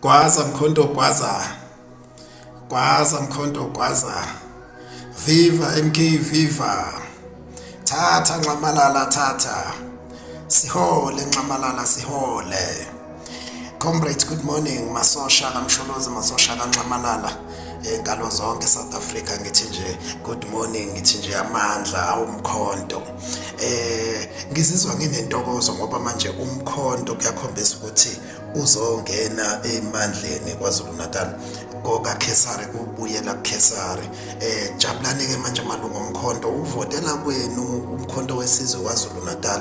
Gwaza Mkhonto gwaza. Gwaza Mkhonto gwaza. Viva MK viva. Thatha Nxamalala thatha. Sihole Nxamalala sihole. Comrades good morning masosha kaMsholozi masosha kaNxamalala enkalo zonke South Africa ngithi nje good morning ngithi nje amandla awumkhonto eh ngizizwa nginentokozo ngoba manje umkhonto kuyakhombisa ukuthi uzongena emandleni KwaZulu-Natal kokaKhesari kubuyela kuKhesari eh jabulani ke manje malungu omkhonto uvotela kwenu umkhonto wesizwe KwaZulu-Natal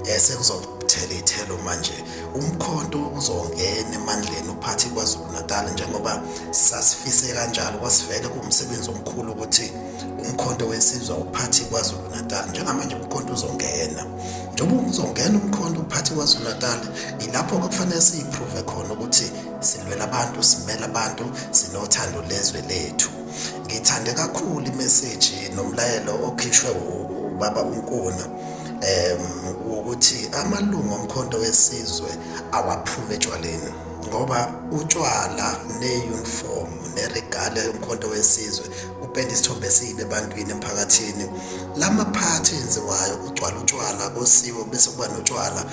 eh sekuzothela ithelo manje umkhonto uzongena emandleni uphathe KwaZulu-Natal njengoba sasifise kanjalo kwasivele kuwumsebenzi omkhulu ukuthi umkhonto wesizwe uphathe KwaZulu-Natal njengamanje umkhonto uzongena Njengoba uzongena umkhonto uphathe KwaZulu-Natal, ilapho kufanele siyiprove khona ukuthi silwela abantu, simela abantu, sinothando lezwe lethu. Ngithande kakhulu imeseji nomlayelo okhishwe ubaba uNkuna ukuthi amalungu omkhonto wesizwe awaphume etshwaleni ngoba utshwala ne-uniform neregale yomkhonto wesizwe upenda isithombe esibi ebantwini emphakathini lamaphathi enziwayo kugcwala utshwala kosiwe bese kuba notshwala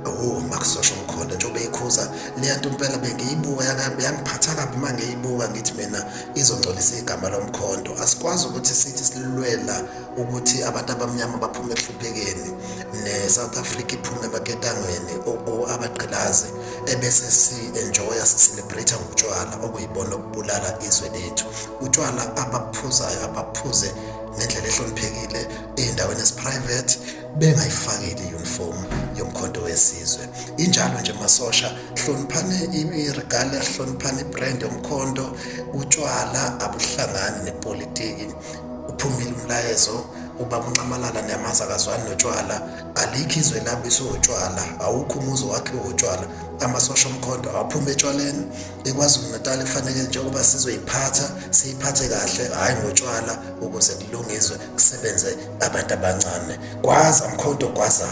oh makusosha umkhonto njengoba ikhuza leya nto impela bengiyibuka yangiphatha kabi uma ngiyibuka ngithi mina izongcolisa igama lomkhonto asikwazi ukuthi sithi silwela ukuthi abantu abamnyama baphume ekuhluphekeni ne-South Africa iphume emaketangweni abagqilazi ebese si-enjoya si-celebrate ngotshwala okuyibona okubulala izwe lethu utshwala abaphuzayo abaphuze ngendlela ehloniphekile ey'ndaweni ezi-private bengayifakile i-uniform yomkhonto wesizwe injalo nje masosha hloniphane iregale hloniphane ibrand yomkhonto utshwala abuhlangani nepolitiki uphumile umlayezo ubaba unxamalala niyamazi akazwani notshwala alikho izwe labiswe utshwala awukho umuzi wakhiwe utshwala amasosha omkhonto awaphume etshwaleni iKwaZulu-Natal kufanele njengoba sizoyiphatha siyiphathe kahle hhayi ngotshwala ukuze kulungizwe kusebenze abantu abancane gwaza mkhonto gwaza.